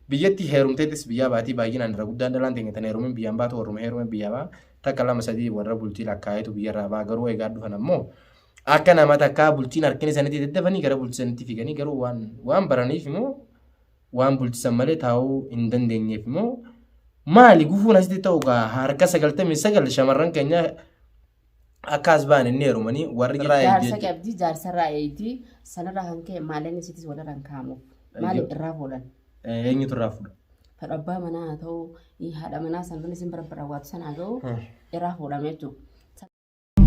Biyyatti heerumteetis biyyaa baatii baay'inaan irra guddaan dhalaan teenya tan heerumin biyyaan baatu warruma heerume biyyaa ba'a. Takka lama sadii warra bultii lakkaa'eetu biyyarraa ba'a garuu egaa dhufan ammoo akka nama takkaa bultiin harkina isaaniitti daddafanii gara bultii sanitti fiiganii garuu waan waan baraniif immoo waan bulchisan malee taa'uu hin dandeenyeef immoo maali gufuun asitti ta'u gaa harka 99 shamarran keenya akka as ba'an inni heerumanii warri Jaarsa qabdi jaarsarraa eegdi sanarraa kan ka'e maallaqni isiitis walirra hin kaa'amuuf. Maaliif irraa fuudhan? Eenyutu irraa fuudha? Fedha abbaa manaa haa ta'u haadha manaa san isin bira bira waatu sana haa ta'u irraa fuudhame jechuudha.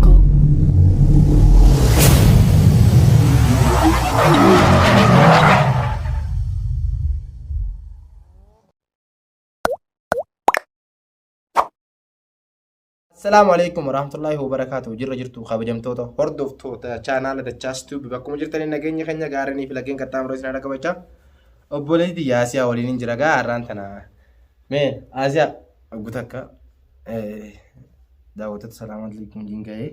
Assalaamu alaikum warahmatullahi wabarakaatuh. Jirra jirtu kabajamtoota hordoftoota chaanaala Dachaas Tube bakkuma jirtanii nageenya keenya gaariinii fi laggeen qaxxaamuree isin haadha kabajaa. Obboleetti Yaasiyaa waliin hin jira gaa har'aan tana. Mee Asiyaa oggu takka daawwattoota salaamu alaikum jiin ga'ee.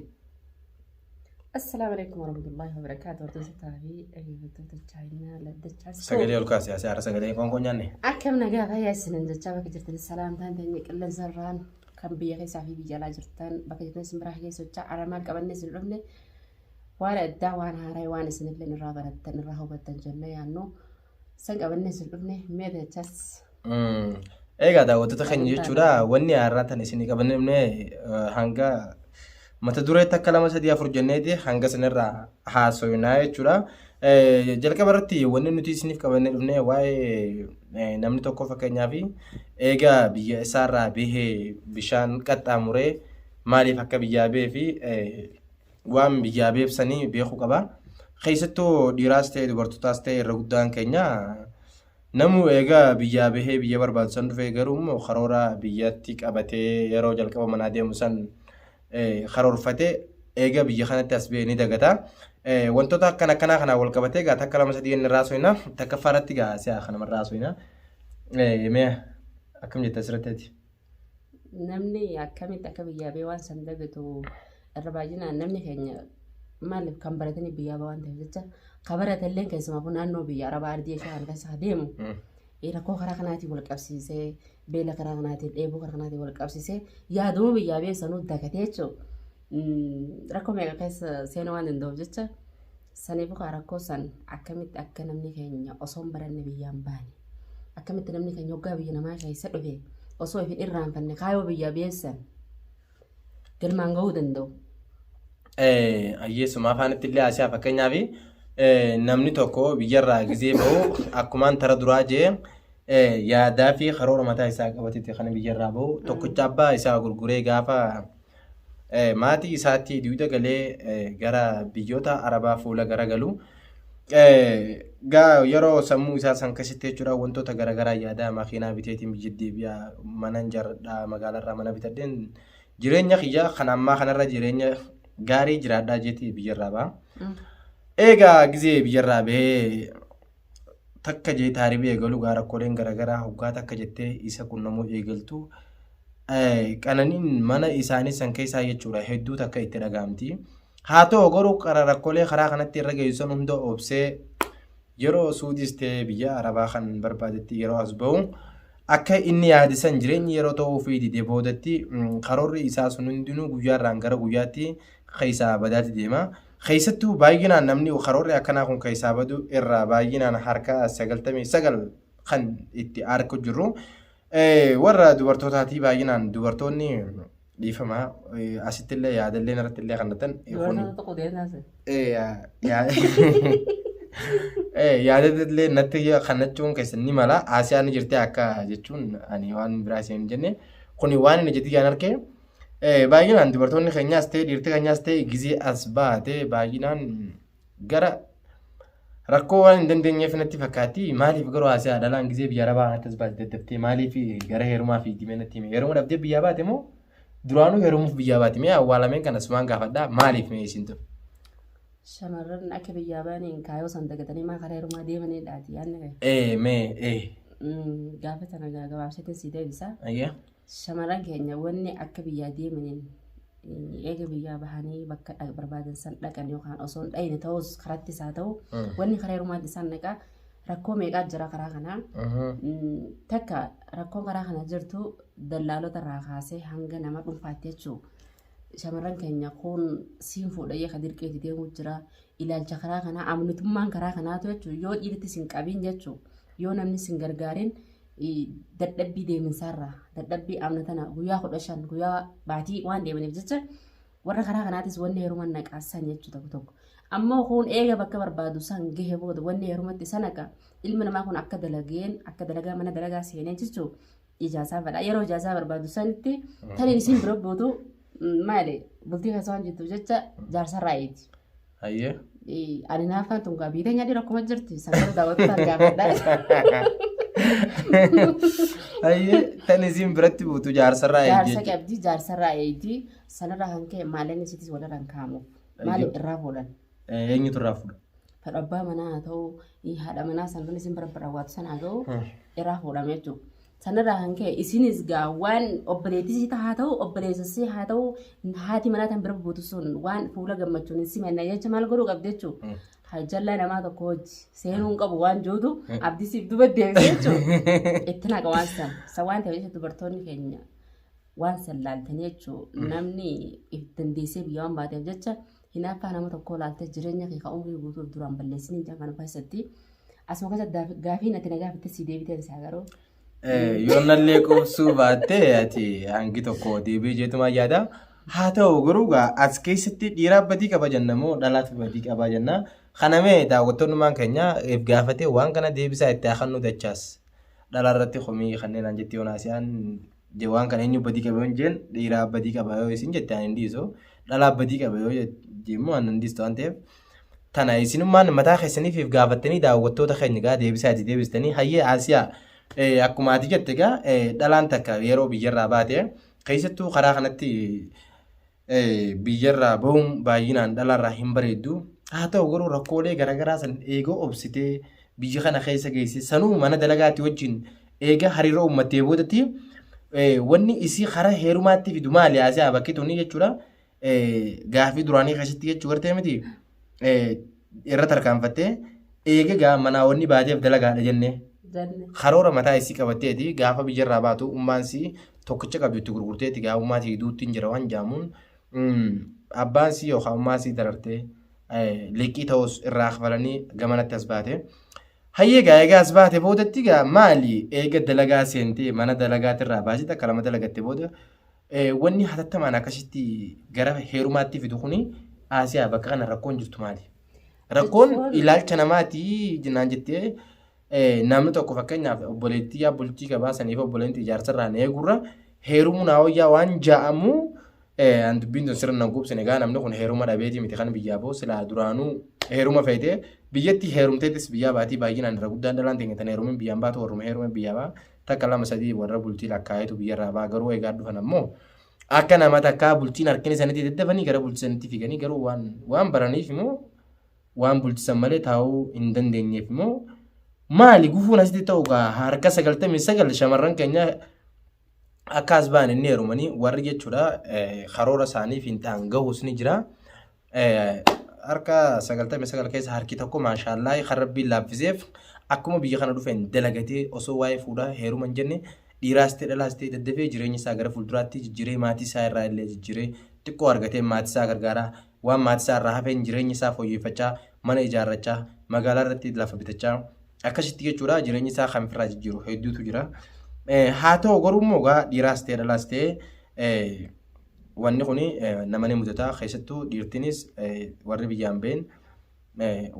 Assalaamu alaikum warahmatullahi wabarakaatuh. Hordoftoota fi dhaggeeffattoota chaanaala Dachaas Tube. Sagalee ol kaasi Asiyaa har'a sagalee qoonqoo nyaanne. Akkam nagaa fayyaa isinin jechaa bakka jirtan salaamtaan teenya qilleensarraan kan biyya keessaa fi biyya alaa jirtan bakka jirtan isin biraa keessa socho'aa maal qabannee isin dhufne waan addaa waan haaraa waan isinillee irraa barattan irraa hubattan jennee yaannu san qabannee isin dhufne mee dachas. Egaa daawwattoota keenya jechuudha wanni haaraa tan isinii qabannee dhufne hanga mata duree takka lama sadii afur jenneeti hanga sanirraa haasoynaa jechuudha. Jalqaba irratti wanni nuti isiniif qabannee dhufne waa'ee namni tokko fakkeenyaaf eega biyya isaarraa bahee bishaan qaxxaamuree maaliif akka biyyaa bahee fi waan biyyaa baheef sanii beekuu qaba. Keessattuu dhiiraas ta'e dubartootaas ta'e irra guddaan keenya namu eega biyyaa bahee biyya barbaadu san dhufee garuu immoo karoora biyyatti qabatee yeroo jalqaba manaa deemu san karoorfatee eega biyya kanatti as ba'e ni dagata. Wantoota akkana akkanaa kanaan wal qabatee egaa takka lama sadii inni irraa haasofna. Takkaffaa irratti egaa si'a kanuma irraa haasofna. Mee akkam jetta asirratti ati? Namni akkamitti akka biyyaa ba'e waan san dagatu irra baay'inaan namni keenya maaliif kan baratanii biyyaa ba'an ta'eef jecha kan baratellee keessumaafuu naannoo biyya arabaa ardii ishee kan keessa deemu rakkoo karaa kanaatiin wal qabsiisee beela karaa kanaatiin dheebuu karaa kanaatiin wal qabsiisee yaaduma biyyaa ba'e sanuu dagatee jechuudha. Rakkoo meeqa keessa seenuu waan danda'uuf jecha saniifuu kaa rakkoo san akkamitti akka namni keenya osoo hin baranne biyyaan baane akkamitti namni keenya hoggaa biyya namaa keessa dhufe osoo hin irraanfanne kaayoo biyyaa beessan galmaan gahuu danda'u. Ayyeessuma afaanitti illee asiyaa fakkeenyaaf namni tokko biyyarraa gizee bahu akkumaan tara duraa jee yaadaa fi karoora mataa isaa qabateeti kan biyyarraa bahu tokkicha abbaa isaa gurguree gaafa maatii isaatti dugda galee gara biyyoota Arabaa fuula garagalu. Gaa yeroo sammuu isaa san keessatti jechuudha wantoota garaagaraa yaadaa makiinaa biteetiin biyya deebi'a mana ijaarradhaa magaalarraa mana bitadheen jireenya kiyya kan ammaa kanarra jireenya gaarii jiraadhaa jeetii biyyarraa ba'a. Eegaa gizee biyyarraa bahee takka jee taaribii eegalu gaa rakkooleen garaagaraa hoggaa takka jettee isa qunnamuu eegaltu qananiin mana isaanii san keessaa jechuudha hedduu takka itti dhaga'amti. Haa ta'u garuu qara rakkoolee karaa kanatti irra geessu san hunda obsee yeroo Suudiis ta'ee biyya Arabaa kan barbaadetti yeroo as ba'u akka inni yaade san jireenyi yeroo ta'uu fi dide boodatti karoorri isaa sun hundinuu guyyaarraan gara guyyaatti keessaa badaati deema. Keessattuu baay'inaan namni karoorri akkanaa kun keessaa badu irraa baay'inaan harka 99 kan itti arku jirru. Warra dubartootaatii baay'inaan dubartoonni dhiifama asitti illee yaadallee irratti illee kan natan Dubartoota tokko deemtaase. Yaadallee illee natti kannachuun keessan ni mala. Asiyaan ni jirti akka jechuun ani waan biraa isin hin jenne. Kuni waan inni jetti jaan argee. Baay'inaan dubartoonni keenyaas ta'e dhiirti keenyaas ta'e gizee as baate baay'inaan gara rakkoo waan hin dandeenyeef natti fakkaatti. Maaliif garuu haasa'aa dhalaan gizee biyya arabaa kanatti as baate daddaftee maaliif gara heerumaa fi dimee natti hime? Heeruma dhabdee biyyaa baate moo duraanuu heerumuuf biyyaa baate? Mee awwaalameen kana sumaan gaafadhaa maaliif mee isin tun? Shamarran akka biyyaa baaniin kaayoo san dagatanii maa karaa heerumaa deemaniidhaati yaadni kee. Ee mee ee. Gaafa tana gabaabseetiin si deebisa. Ayyaa. Shamarran keenya wanni akka biyyaa deemaniin eega biyyaa bahanii bakka barbaadan san dhaqan yookaan osoo hin dhayne ta'us karattis haa ta'u wanni karaa heerumaatti isaan dhaqaa Rakkoo meeqaa jira karaa kanaa. Takka rakkoon karaa kana jirtu dallaalota irraa kaasee hanga nama dhuunfaatti jechuudha. Shamarran keenya kun siin fuudhee ka dirqeetti deemuu jira. Ilaalcha karaa kanaa amantummaan karaa kanaatu jechuudha. Yoo dhiirti sin qabiin jechuudha. Yoo namni sin gargaarin dadhabbii deeminsaarraa dadhabbii amna tana guyyaa 15 guyyaa baatii waan deemaniif jecha warra karaa kanaatis wanni heeruman naqaasan jechuudha tokko tokko. Ammoo kun eega bakka barbaadu san gahe booda wanni heerumatti isa naqa ilmi namaa kun akka dalageen akka dalagaa mana dalagaa seenee jechuudha. Ijaasaa fedha yeroo ijaasaa barbaadu sanitti taniin isin bira buutu maali bultii keessa waan jirtuuf jecha jaarsarraa eeti. Hayyee. Ani naafaan tun gaa biyya teenya rakkuma jirti sangaruu daawwattoota gaafadha. Hayyee tan isin biratti buutu jaarsarraa eegi Jaarsa jechuudha. qabdi jaarsarraa eegi sanarraa kan ka'e maallaqni isiitis walirra hin kaa'amuuf. Maaliif irraa fuudhan? Eenyutu irraa fuudha? Fedha abbaa manaa haa ta'u haadha manaa san isin bira bira waatu sana haa ta'u irraa fuudhame jechuudha. Sanarraa kan ka'e isinis gaa waan obboleettisii haa ta'u obboleessasii haa ta'u haati manaa tan bira buutu sun waan fuula gammachuun hin simanne jecha maal godhuu qabdi jechuudha. Jallaa namaa tokko hojii seenuu hin qabu waan jirutu abdisiif duba deebisee jechuudha. Itti naqa waan san. San waan ta'eef jecha dubartoonni keenya waan san laaltanii jechuudha. Namni if dandeessee biyya waan baateef jecha hinaaffaa nama tokkoo laaltee jireenya kee kan umrii guutuuf duraan balleessanii hin kana keessatti. Asuma keessatti gaafiin ati na gaafatte si deebiteen isaa garuu. Yoonnallee quubsuu baatte ati hangi tokko deebi'ee jeetumaa yaada. Haa ta'u garuu gaa as keessatti dhiiraa badii qaba jenna moo dhalaatu badii qaba jenna. Kana mee daawwattoonnummaan keenya if gaafatee waan kana deebisaa itti haa kennu dachaas. Dhala irratti komii kanneen aan jetti yoon waan kana eenyu badii qaba yoo jeen dhiiraa badii qaba yoo isin jette ani hin dhiisu. Dhalaa badii qaba yoo jemmu ani hin dhiistu waan ta'eef. Tana isinummaan mataa keessaniif if gaafattanii daawwattoota keenya gaa deebisaa itti deebistanii hayyee Asiyaa akkuma ati jette gaa dhalaan takka yeroo biyyarraa baate keessattuu karaa kanatti biyyarraa bahuun baay'inaan dhalaarraa hin bareeddu. Haa ta'u garuu rakkoolee garaagaraa san eega obsitee biyya kana keessa geesse sanuu mana dalagaatti wajjin eega hariiroo uummattee boodatti wanni isii karaa heerumaatti fidu maali Asiyaa bakki tuni jechuudha. Gaafii duraanii keessatti jechuu gartee miti irra tarkaanfattee eega gaa manaa wanni baateef dalagaadha jennee Jenne. karoora mataa isii qabatteeti gaafa biyyarraa baatu ummaan sii tokkicha qabdu itti gurgurteeti gaa ummaa sii duutti hin jira waan jaamuun abbaan sii yookaan ummaa sii darartee liqii ta'us irraa kafalanii gamanatti as baate. Hayyee gaa egaa as baate boodatti gaa maali eega dalagaa seentee mana dalagaatirraa baasii takka lama dalagatte booda Wanni hatattamaan akkasitti gara heerumaatti fidu kuni Asiyaa bakka kana rakkoon jirtu maali? Rakkoon ilaalcha namaati naan jettee namni tokko fakkeenyaaf obboleettii yaa bultii qabaa saniif obboleettii ijaarsarraa na eegurra heerumuu naa wayyaa waan ja'amu an dubbiin tun sirna nan quubsine gaa namni kun heeruma dhabeetii miti kan biyyaa boo silaa duraanuu heeruma feetee biyyatti heerumteetis biyyaa baatii baay'inaan irra guddaan dhalaan teenya tan heerumin biyyaan baatu warruma heerume biyyaa baa takka lama sadii warra bultii lakkaa'etu biyyarraa ba'a garuu egaa dhufan ammoo akka nama takkaa bultiin harkina isaaniitti daddafanii gara bultii sanitti fiiganii garuu waan waan baraniif immoo waan bulchisan malee taa'uu hin dandeenyeef immoo maali gufuun asitti ta'u gaa harka 99 shamarran keenya akka as ba'an inni heerumanii warri jechuudha karoora isaaniif hin ta'an gahus ni jira. Harka 99 keessa harki tokko maashaallaa kan rabbiin laaffiseef akkuma biyya kana dhufeen dalagatee osoo waa'ee fuudhaa heeruma hin jenne dhiiraas ta'e dhalaas ta'e daddafee jireenya isaa gara fuulduraatti jijjiiree maatii isaa irraa illee jijjiiree xiqqoo argatee maatii isaa gargaaraa waan maatii isaa irraa hafeen jireenya isaa fooyyeffachaa mana ijaarrachaa magaalaa irratti lafa bitachaa akkasitti jechuudha jireenya isaa kan ofirraa jijjiiru hedduutu jira. Haa ta'u garuu immoo egaa dhiiraas ta'e dhalaas ta'e Wanni kun nama ni mudata keessattuu dhiirtinis warri biyyaan ba'in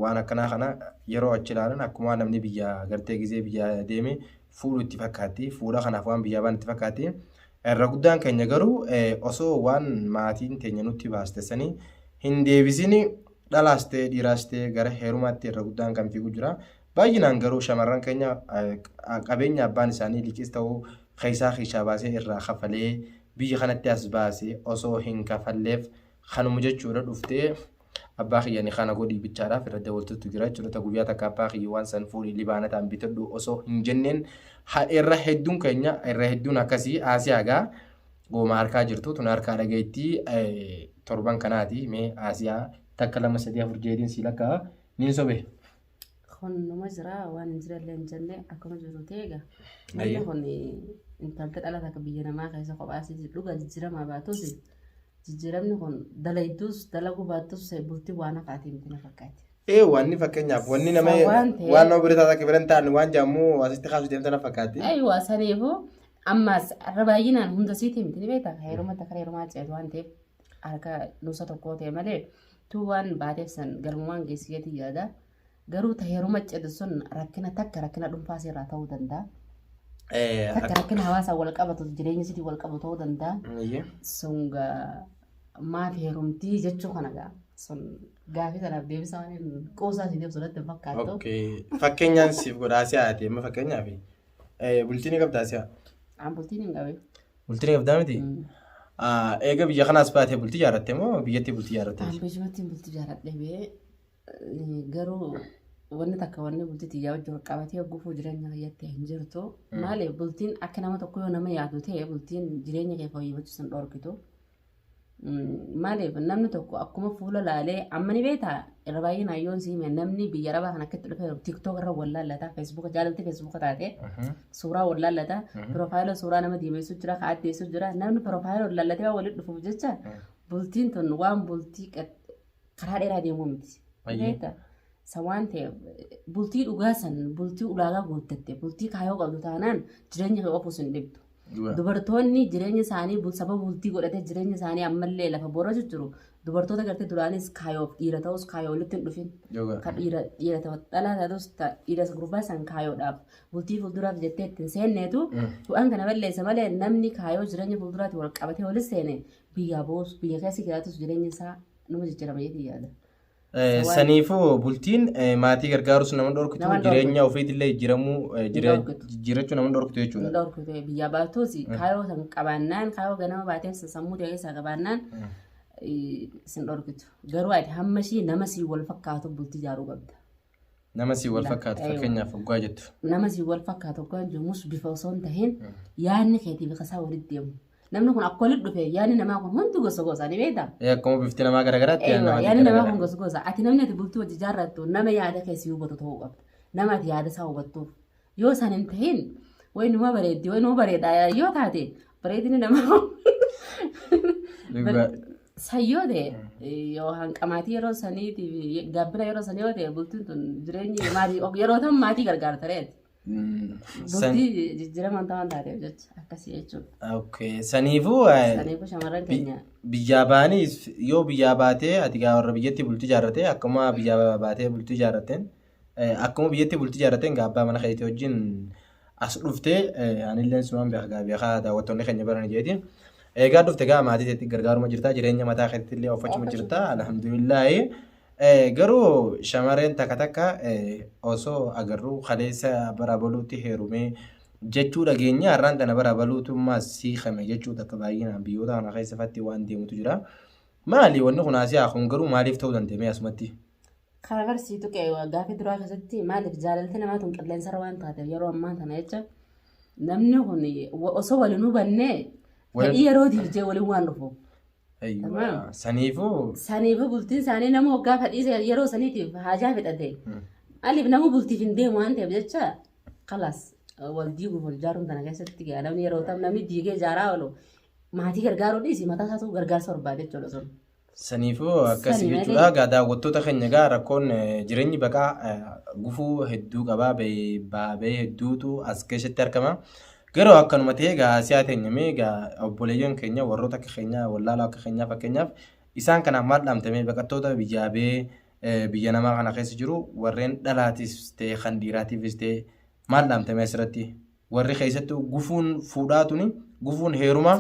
waan akkanaa kana yeroo achi ilaalan akkuma namni biyya gartee gizee biyya deeme fuudhu itti fakkaatti fuudha kanaaf waan biyyaa ba'an itti fakkaatti. Irra guddaan keenya garuu osoo waan maatiin teenya nutti baaste sanii hin deebisin dhalaas ta'e dhiiraas ta'e gara heerumaatti irra guddaan kan fiigu jira. Baay'inaan garuu shamarran keenya qabeenya abbaan isaanii liqiis ta'uu keessaa kiishaa baasee irraa kafalee biyya kanatti as baase osoo hin kafalleef kanuma jechuudha dhuftee abbaa kiyya ni kana godhii bichaadhaaf irra dabaltutu jira jechuudha. Ta guyyaa takka abbaa kiyya waan san fuudhii libaana ta'an bitadhu osoo hin jenneen irra hedduun keenya irra hedduun akkasii Aasiyaa gaa gooma harkaa jirtu tun harkaa dhageettii torban kanaati mee Aasiyaa takka lama sadii afur jeetiin sii lakkaa niin sobe. Kun numa jira waan hin jirellee hin jenne akkuma jiru ta'e egaa. Namni kun intalti dhala takka biyya namaa keessa kophaa isii dhuga jijjiiramaa baatus jijjiiramni kun dalayduus dalaguu baattus bultii waan hafaatii miti na fakkaate. Ee, wanni fakkeenyaaf wanni nama Waan ta'eef. waan nama bira taate bira hin taane waan jedhamu asitti kaasuu deemta na fakkaatti. Aywa, saniifuu ammas irra baay'inaan hunda siitii miti ni beektaa, heeruma takka heerumaa ceetu waan ta'eef harka nuusa tokkoo ta'e malee tuu waan baateef san galmumaan geessiseetii yaada. Garuu ta heeruma ceetu sun rakkina takka rakkina dhuunfaa irraa ta'uu danda'a. Takka rakkina hawaasaa wal qabatu, jireenya isiitiin wal qabatu ta'uu danda'a. Sun gaa maaf heerumtii jechuu kana gaa sun gaafii sanaaf deebisa waan hin qoosaa si deebisu natti hin fakkaattu. Okay. Fakkeenyaan siif godhaa si haate amma fakkeenyaaf bultii ni qabdaa si'a? Aan bultiin hin qabe. Bultii ni qabdaa miti? Eega biyya kanaas baatee bultii ijaarratte moo biyyatti bultii ijaarratte? Aan biyyumatti bultii ijaarradhe bee, garuu wanni takka wanni bultii xiyyaa wajjin wal qabatee gufuu jireenya kiyyatti hin jirtu. Maaliif, bultiin akka nama tokko yoo nama yaadu ta'e bultiin jireenya kee fooyyeffachuu sin dhorkitu. Maaliif, namni tokko akkuma fuula laalee amma ni beektaa, irra baay'inaan yoon si hime namni biyya arabaa kan akkatti dhufe TikTok irra wal laallata, Facebook jaalalti Facebook taate suuraa wal laallata, profile suuraa nama diimeessu jira, ka addeessu jira. Namni profile wal laallatee waan walitti dhufuuf jecha bultiin tun waan bultii karaa dheeraa deemuu miti. Beektaa? Isa waan ta'eef bultii dhugaa san, bultii ulaagaa guuttatte, bultii kaayoo qabdu taanaan jireenya kee ofuus hin dhibdu. Dubartoonni jireenya isaanii sababa bultii godhatee jireenya isaanii ammallee lafa boora jiru dubartoota gartee duraanis kaayoof dhiira ta'us kaayoo walitti hin dhufin. Ka dhiira dhiira ta'u dhalaa ta'us dhiira gurbaa san kaayoodhaaf bultii fuulduraaf jettee ittiin seenneetu waan kana balleessa malee namni kaayoo jireenya fuulduraatti wal qabatee walis seene biyyaa boosu biyya keessa jiraatus jireenya isaa nama jijjiirama jedhee yaada. Saniifuu bultiin maatii gargaarus nama dhorkitu, Nama dhorkitu. Jireenya ofiitillee jijjiiramuu Dhorkitu. jijjiirachuu nama dhorkitu jechuudha. Dhorkitu, biyyaa baatus kaayoo san qabaannaan, kaayoo ganama baatee san sammuu ta'e keessaa qabaannaan sin dhorkitu. Garuu ati hamma ishii nama sii wal fakkaatu bultii ijaaruu qabda. Nama si wal fakkaatu fakkeenyaaf waggaa jettu. Nama sii wal fakkaatu kan jirus bifa osoo hin tahin yaadni keetii bifa isaa walitti deemu. Namni kun akka walitti dhufe yaadni namaa kun hundi gosa gosa ni beektaa? Akkuma bifti namaa garagaraatti Eewa, yaadni namaa kun gosa gosa. Ati namni ati bultii hojii ijaarrattu nama yaada kee si hubatu ta'uu qabda. Nama ati yaada isaa hubattuuf. Yoo isaan hin tahin wayi numa bareeddi, wayi numa bareeda yoo taate bareedinni namaa san yoo ta'e yoo hanqamaatii yeroo saniitiif gaabbina yeroo sanii yoo ta'e bultiin tun jireenyi maatii yeroo tan maatii gargaarta reeti. Bultii jijjiiraman ta'an taateef jecha akkasii jechuudha. Okay. Saniifuu Saniifuu shamarran keenya biyyaa ba'anii yoo biyyaa baatee ati gaa warra biyyatti bultii ijaarrate akkuma biyyaa baatee bultii ijaarrateen akkuma biyyatti bultii ijaarrateen gaa abbaa mana keetii wajjin as dhuftee, anillee sumaan beeka gaa beekaa daawwattoonni keenya baran jeeti. Eegaa dhufte gaa maatii keetti gargaaruma jirta, jireenya mataa keetti illee uffachuma jirta, alhamdulillaahi. Garuu shamarreen takka takka osoo agarruu kaleessa bara baluutti heerumee jechuu dhageenya, har'aan tana bara baluutummaas siikame jechuu takka baay'inaan biyyoota kana keessa fatti waan deemutu jira. Maali wanni kun asiyaa kun garuu maaliif ta'uu danda'e asumatti? Kana barsiitu gaafii duraa keessatti, maaliif jaalalti namaa tun qilleensarra waan taateef yeroo ammaa tana jecha namni kun osoo waliin hubannee fedhii yerootiif jee waliin waan dhufu. Ayyuwa. Saniifuu Saniifuu bultiin isaanii nama waggaa fedhii yeroo saniitiif haajaa fedhate. Maaliif, nama bultiif hin deemu waan ta'eef jecha kalaas wal diiguuf wal ijaaruun kana keessatti gaa namni yeroo ta'u namni diigee ijaaraa oolu maatii gargaaruu dhiisi mataa isaatu gargaarsa barbaade jechuudha sun. Saniifuu akkasii Sani malee. jechuudha. Gaa daawwattoota keenya gaa rakkoon jireenyi baqaa gufuu hedduu qabaa, baabee hedduutu as keessatti argama. Garuu akkanuma ta'ee gaa siyaa teenyamee gaa obboleeyyan keenya warroota akka keenyaa wallaalaa akka keenyaa fakkeenyaaf isaan kanaaf maal dhaamtamee, baqattoota biyyaa bee biyya namaa kana keessa jiru warreen dhalaatis ta'e kan dhiiraatiifis ta'e maal dhaamtamee asirratti, warri keessattuu gufuun fuudhaa tuni gufuun heerumaa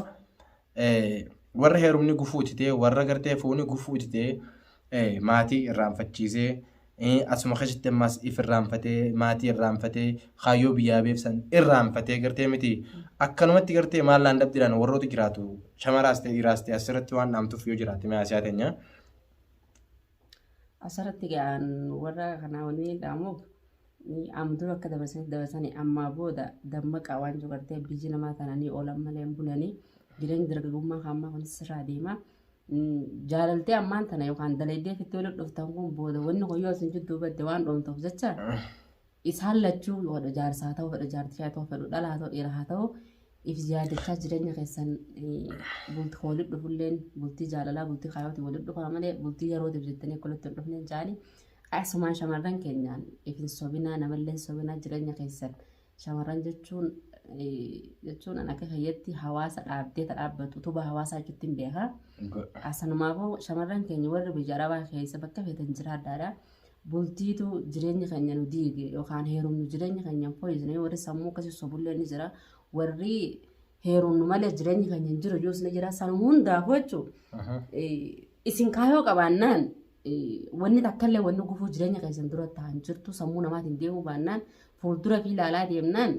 warra heerumni gufuu itti ta'e, warra gartee fuuni gufuu itti ta'e, maatii irraanfachiisee, asuma keessatti ammas if irraanfatee maatii irraanfatee kaayyoo biyyaa beefsan irraanfatee gartee miti akkanumatti gartee maal laan dhabdiidhaan warroota jiraatu shamaraas ta'e dhiiraas ta'e asirratti waan dhaamtuuf yoo jiraate mee asiyaa teenya. Asirratti gaan warra kanaa wanni dhaamuuf amma dura akka dabarsanii dabarsanii ammaa booda dammaqaa waan jiru gartee biyyi namaa tananii oolan malee hin bulanii, jireenyi dargaggummaa kan ammaa kunis sirraa deema. Jaalaltee ammaan tana yookaan dalaydee fitti walitti dhuftan kun booda wanni kun yoo isin jidduu badde waan dhoomtuuf jecha isaan lachuu fedhu jaarsaa ta'u fedhu jaartii haa ta'u fedhu dhalaa haa ta'u dhiira haa ta'u if yaadachaa jireenya keessan bultii walitti dhufulleen bultii jaalalaa bultii kaayootii walitti dhufaa malee bultii yerootiif jettanii akka walitti hin dhufneen jaanii asumaan shamarran keenyaan if hin sobinaa namallee hin sobinaa jireenya keessan shamarran jechuun jechuun an akka kiyyatti hawaasa dhaabdee ta dhaabbatu utubaa hawaasaa jechuutti hin beeka. Asanumaafuu shamarran keenya warri biyya arabaa keessa bakka feetan jiraadhaadha. Bultiitu jireenya keenya nu diige yookaan heerumnu jireenya keenya hin fooyyesne warri sammuu akkasii sobullee ni jira. Warri heerumnu malee jireenyi keenya hin jiru iyyuus ni jira. Sanuma hundaafuu jechuun isin kaayoo qabaannaan wanni takkallee wanni gufuu jireenya keessan dura ta'an jirtu sammuu namaatiin deemuu baannaan fuuldura fi ilaalaa deemnaan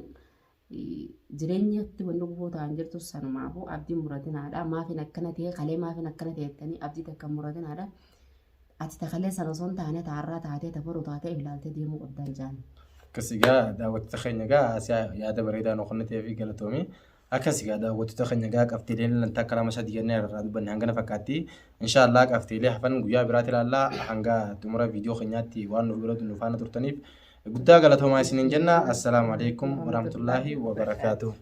jireenyatti wanni gufuu ta'an jirtu sanumaafuu abdii muratinaadha. Maafin akkana ta'e kalee maafin akkana ta'e jettanii abdii takka muratinaadha. Ati takalee sana osoo hin taane taarraa taatee tabaruu taatee ilaaltee deemuu qabdaan jaan. Akkas egaa daawwattoota keenya egaa yaada bareedaa nu kennitee fi galatoomii. Akkas egaa daawwattoota keenya egaa qabxiileen lan takka lama sadii jennee irraa dubbanne hangana fakkaatti. Inshaallah qabxiilee hafan guyyaa biraatti ilaalla. Hanga xumura viidiyoo keenyaatti waan nu bira nu faana turtaniif guddaa galatoomaa isiniin jenna. Assalaamu alaikum warahmatullaahi wabarakaatuh.